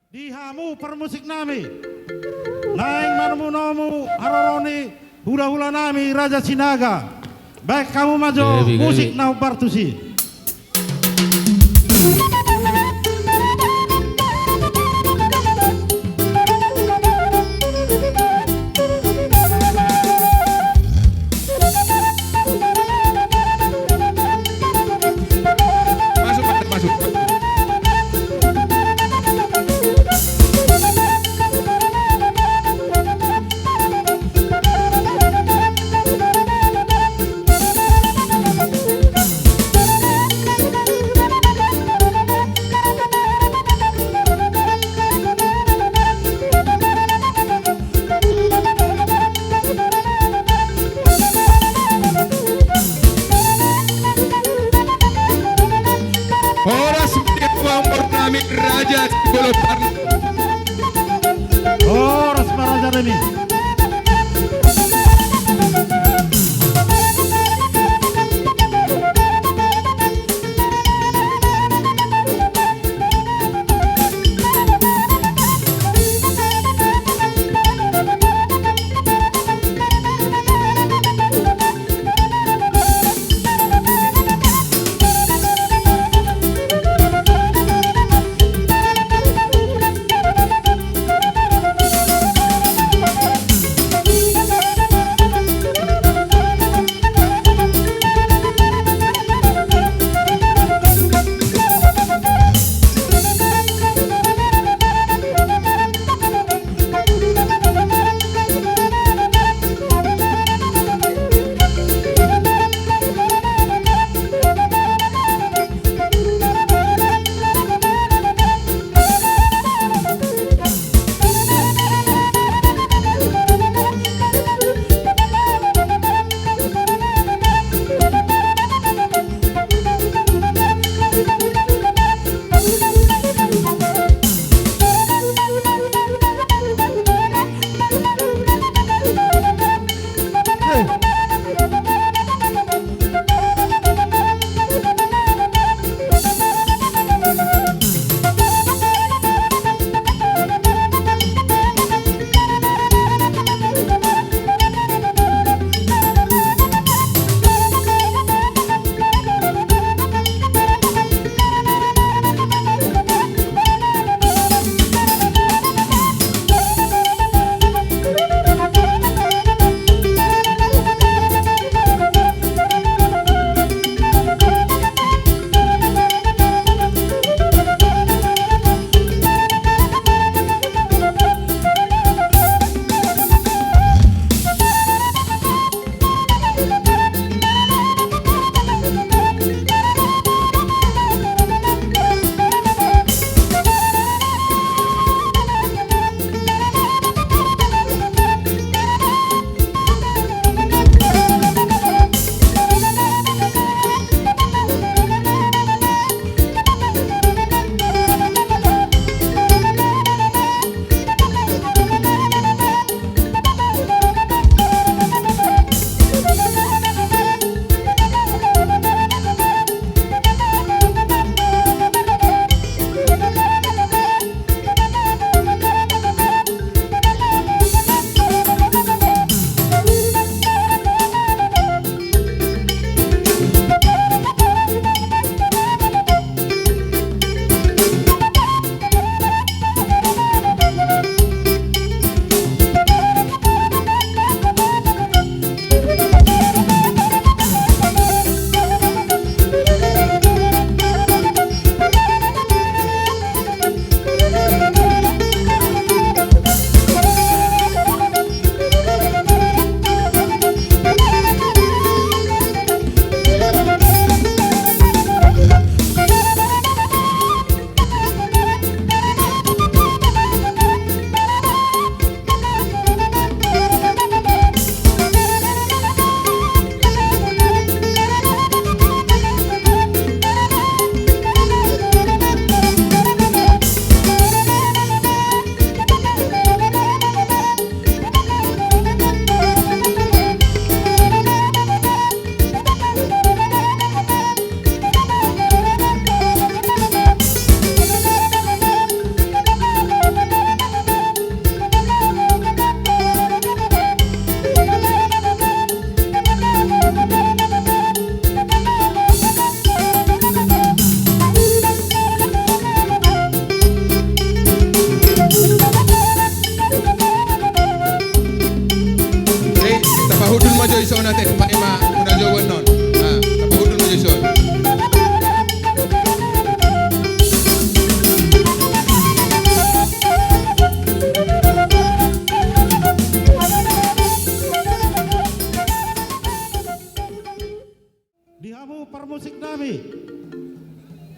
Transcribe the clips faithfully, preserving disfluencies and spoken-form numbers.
Di hamu parmusik nami, naeng manomuni haroro ni hulahula nami Raja Sinaga. Baen hamu ma jo musik na hombar tusi. Masuk, masuk, masuk. Horas ma di hamu amangboru nami Raja Sibolonparna. Horas ma raja nami.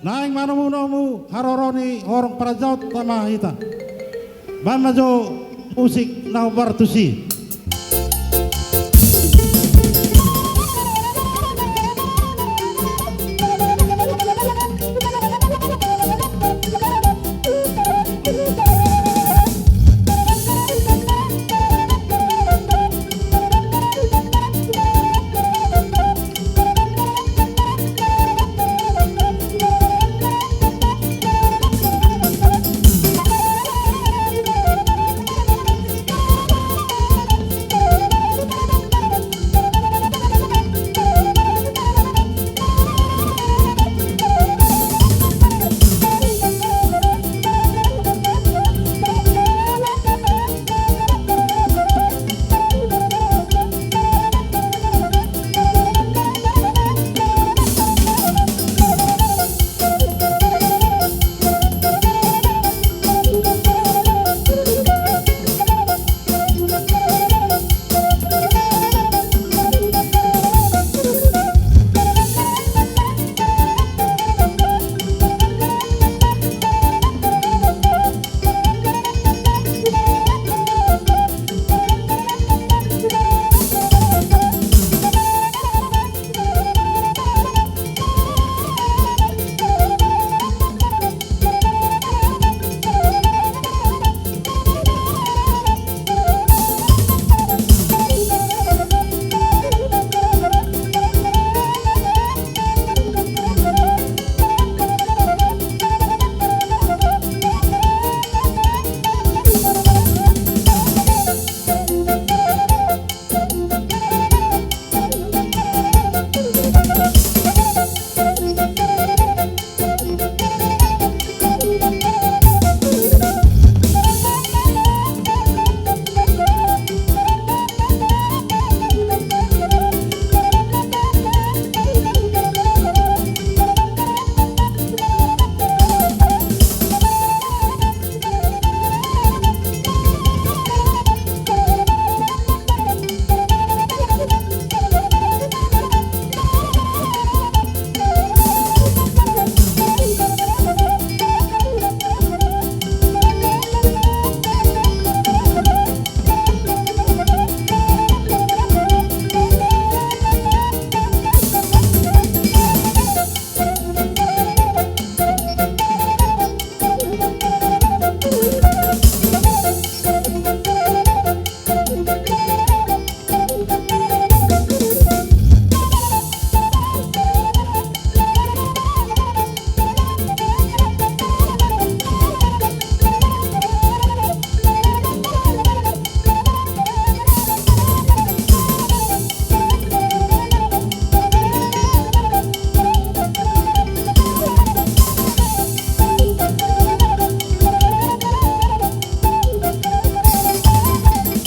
Naeng manomunomu haroro ni horong parajaon ta ma hita. Baen ma jo musik na hombar tusi.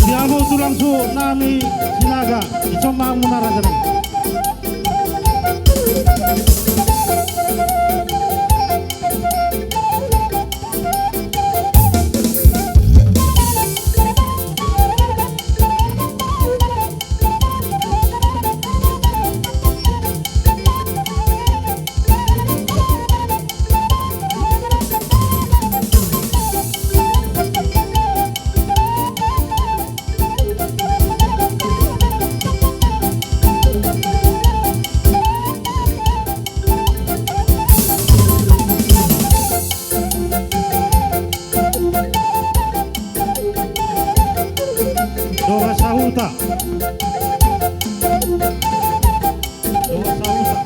Di hamu tulang suhut nami Sinaga, dison ma hamuna raja nami. Dongan sahuta. Dongan sahuta.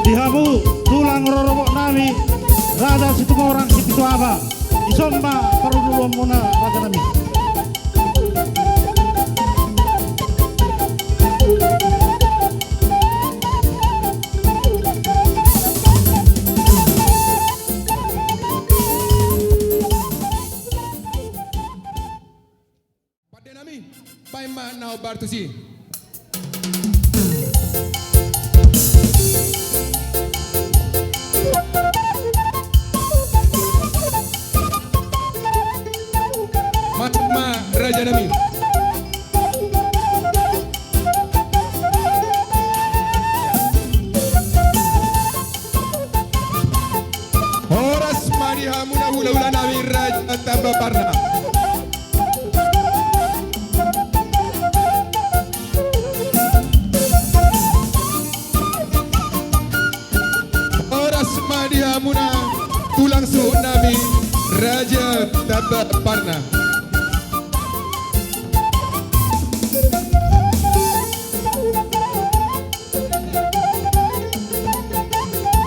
Di hamu tulang rorobot nami, Raja Situmorang Sipituaba, dison ma parujolo muna raja nami. Pande nami, baen ma na hombar tusi. Masuk ma Parna.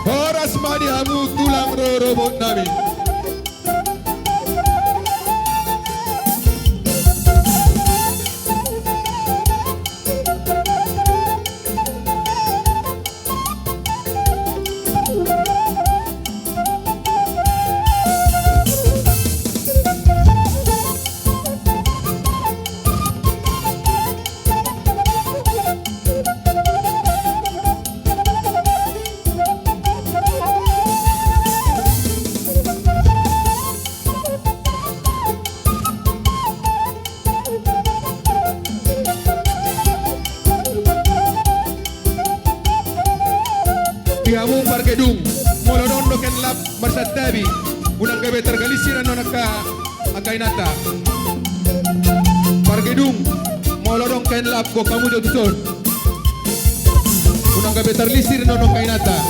Horas ma di hamu tulang rorobot nami. Di hamu pargedung, molo adong do kain lap marsantabi, unang gabe targalisir annon angka angka inanta. Pargedung, molo adong kain lap, gok hamu jo tuson. Unang gabe tarlisir annon angka inanta.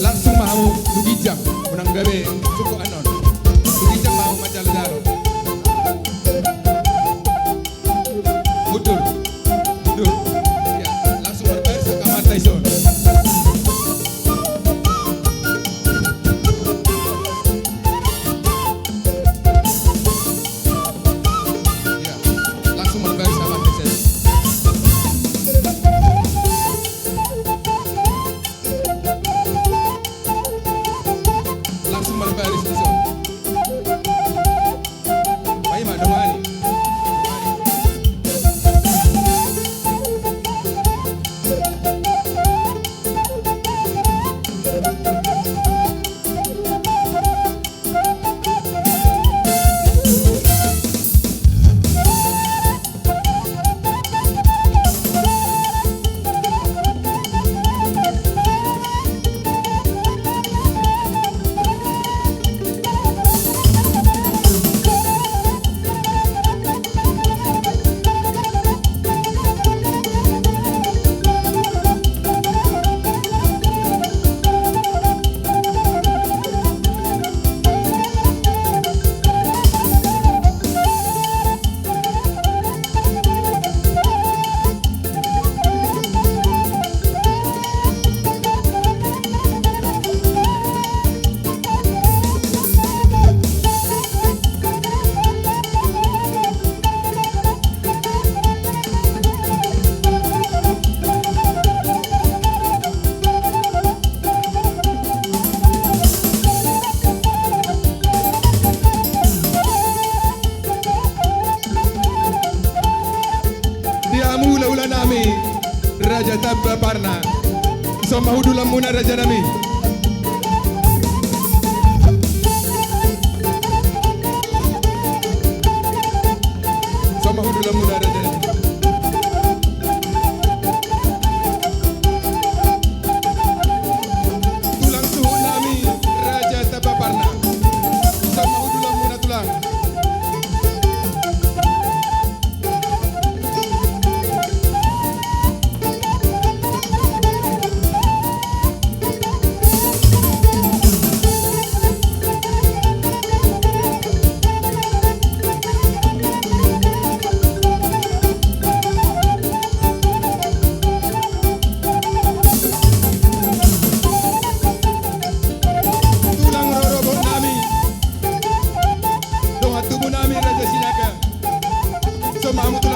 Langsung ma hamu tu ginjang, unang gabe sungkot annon. Tu ginjang ma hamu manjalojalo. Mundur. Mundur. Ya, langsung marbaris angka amanta dison. Ya, langsung marbaris angka amanta dison. Langsung marbaris dison. Paima dongani. Di hamu hulahula nami, Raja Tamba Parna. Dison ma hundulanmuna, raja nami. Dison ma hundulanmuna, raja nami. Tulang suhut nami, Raja Tamba Parna. Dison ma hundulanmuna, tulang. Tulang rorobot nami, dongan tubu nami, Raja Sinaga. Dison ma hamu tu